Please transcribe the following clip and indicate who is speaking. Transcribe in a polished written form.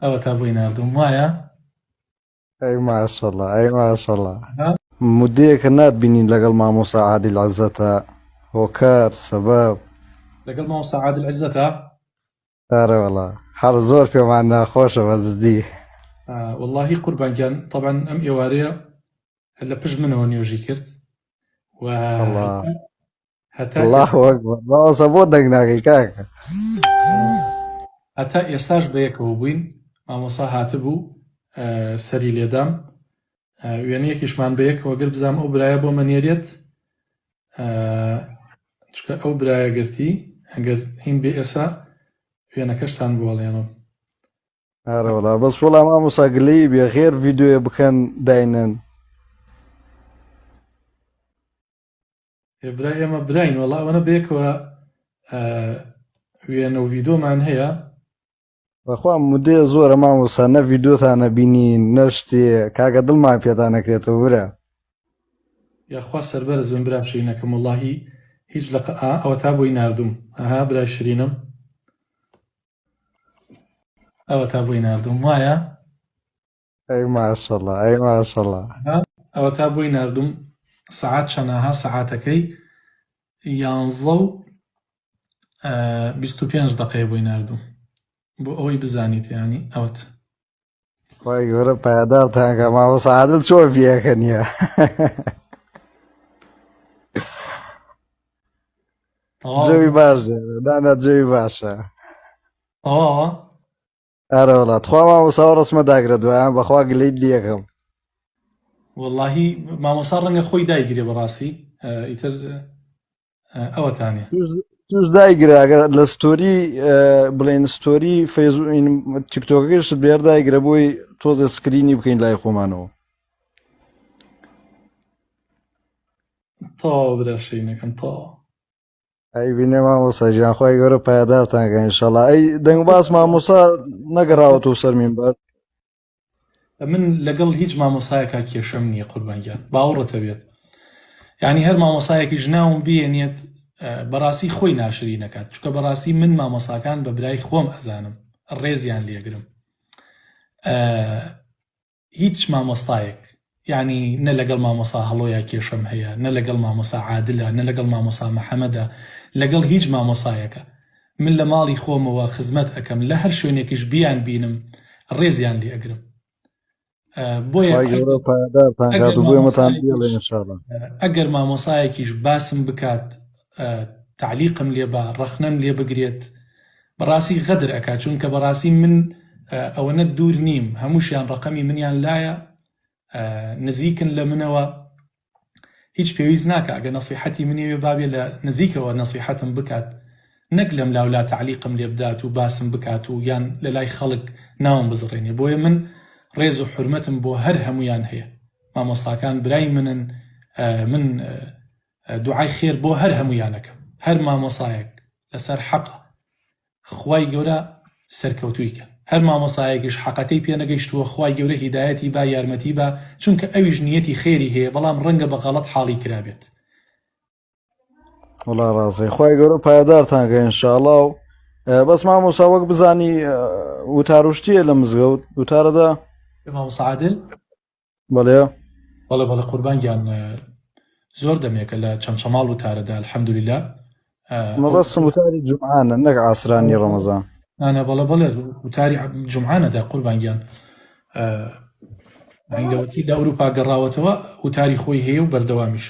Speaker 1: ئەوەتا بۆی ناردوم وایە؟
Speaker 2: ئەی ماشەڵا ئەی ماشەڵا مدەیەکە ناتبینین لەگەڵ مامۆسا عادل عزەتە هۆکار سەبەب
Speaker 1: لەگەڵ مامۆستا عادل عزەتە
Speaker 2: ئارە وەڵا هەر زۆر پێمان ناخۆشە بە جدی
Speaker 1: وەڵاهی قوربان گیان تەبعەن ئەم ئێوارەیە لە پشت منەوە نوێژی کرد و
Speaker 2: الله
Speaker 1: هەتا
Speaker 2: الله اکبر مامۆستا بۆ دەنگ ناکەی کاکە
Speaker 1: هەتا ئێستاش بەیەکەوە بووین مامۆسا هاتبوو سەری لێدام وێنەیەکیشمان بەیەکەوە گرت بزانم ئەو برایە بۆ مەنێرێت چکە ئەو برایە گرتی ئەگەر هین بێ ئێسا وێنەکەشتان بۆڵێنم
Speaker 2: ئارە وەڵا بەس وەڵا مامۆستا گلەیی بێ غێر ڤیدیۆیە بکەن داینەن
Speaker 1: برا ئێمە براین وەڵا ئەوەنە بەیەکەوە وێنە و ڤیدۆمان هەیە
Speaker 2: بەخوا مدەیە زۆرە مامۆستا نە ڤیدۆتانە بینین نە شتێ کاکە دڵمان پێتان نەکرێتەوە برا
Speaker 1: یاخوا سەربەرز بن برا شیرینەکەم وەڵاهی هیچ لە ئا ئەوەتا بۆی ناردوم ئەها برای شیرینم ئەوەتا بۆی ناردوم وایە
Speaker 2: ئەی ماشەڵا ئەی ماشەڵا
Speaker 1: ئەوەتا بۆی ناردوم سەعات چەنەها سەعاتەکەی یانزە و 25 دقەیە بۆی ناردوم بۆ ئەوەی بزانیت ینی ئەوت
Speaker 2: خی گەورە پایدارتان کە مامۆستا عادل چۆن پێەکە نییە جەوی باش دانا جەوی باشە
Speaker 1: تەواوە
Speaker 2: ئارە وەڵا تخوا مامۆستا ئەو ڕسمە داگرە دوایان بەخوا گلەیت لێکەم.
Speaker 1: وەڵاهی مامۆستا ڕەنگە خۆی دایگرێ بەڕاستی ئیتر ئەوەتانێ
Speaker 2: توش دایگرە ئەگەر لە ستۆری بڵێن ستۆری فەیس تیکتۆکەکەشت بێر دایگرە بۆی تۆزێ سکرینی بکەین لای خۆمانەوە
Speaker 1: تەواو برا شیرینەکەم تەواو
Speaker 2: ئەی بینێ مامۆستا گیان خوای گەورە پایەدارتان کە ئینشەڵا ئەی دەنگ باس مامۆستا نەگەڕاوەتەوە سەر مینبەر
Speaker 1: من لەگەڵ هیچ مامۆسایەکا کێشەم نییە قوربان گیان باوەڕتە بێت یعنی هەر مامۆسایەکیش ناوم بێنێت بەڕاستی خۆی ناشری نەکات چونکە بەڕاستی من مامۆساکان بە برای خۆم ئەزانم ڕێزیان لێگرم هیچ مامۆستایەک یانی نە لەگەڵ مامۆسا هەڵۆیا کێشەم هەیە نە لەگەڵ مامۆسا عادلە نە لەگەڵ مامۆسا محەمەدە لەگەڵ هیچ مامۆسایەکە من لە ماڵی خۆمەوە خزمەت ئەکەم لە هەر شوێنێکیش بیان بینم ڕێزیان لێ ئەگرم بۆیە
Speaker 2: خوای گەورە پایەدارتان
Speaker 1: ئەگەر
Speaker 2: کات و بۆ ئێمەتان
Speaker 1: مامۆسایەکیش
Speaker 2: بێڵێ ئینشاڵڵا
Speaker 1: ئەگەر مامۆسایەکیش باسم بکات تەعلیقم لێ با ڕەخنەم لێ بگرێت بەڕاستی غەدر ئەکات چونکە بەڕاستی من ئەوەنە دوور نیم هەمووشیان ڕەقەمی منیان لایە نزیکن لە منەوە هیچ پێویست ناکە ئەگە نەسیحەتی منێوێ بابێ لە نزیکەوە نەسیحەتم بکات نەک لەم لاولا تەعلیقم لێ بدات و باسم بکات و یان لە لای خەڵک ناوم بزڕێنێ بۆیە من ڕێز و حورمەتم بۆ هەر هەموویان هەیە مامۆستاکان برای منن من دوعای خێر بۆ هەر هەموویان ئەکەم هەر مامۆسایەک لەسەر حەقە خوای گەورە سەرکەوتووی کە هەر مامۆسایەکیش حەقەکەی پێ نەگەیشتووە خوای گەورە هیدایەتی با یارمەتی با چونکە ئەویش نیەتی خێری هەیە بەڵام ڕەنگە بە غەڵەت حاڵی کرابێت.
Speaker 2: وەڵا ڕاستە خوای گەورە پایەدارتان کە ئینشاڵا و بەس مامۆسا وەک بزانی وتاروشتیە لە مزگەوت وتارەدا
Speaker 1: مامۆسا عادل
Speaker 2: بەڵێ
Speaker 1: بەڵێ بەڵێ قوربان گیان زۆر دەمێکە لە چەمچەماڵ وتارەدا الحمدللە
Speaker 2: مەبەستم وتاری جومعانە نەک عاسرانی ڕەمەزان
Speaker 1: نانا بەڵێ بەڵێ وتاری جومعانەدا قوربان گیان لەوەتی لە ئەوروپا گەڕاوەتەوە وتاری خۆی هەیە و بەردەوامیش.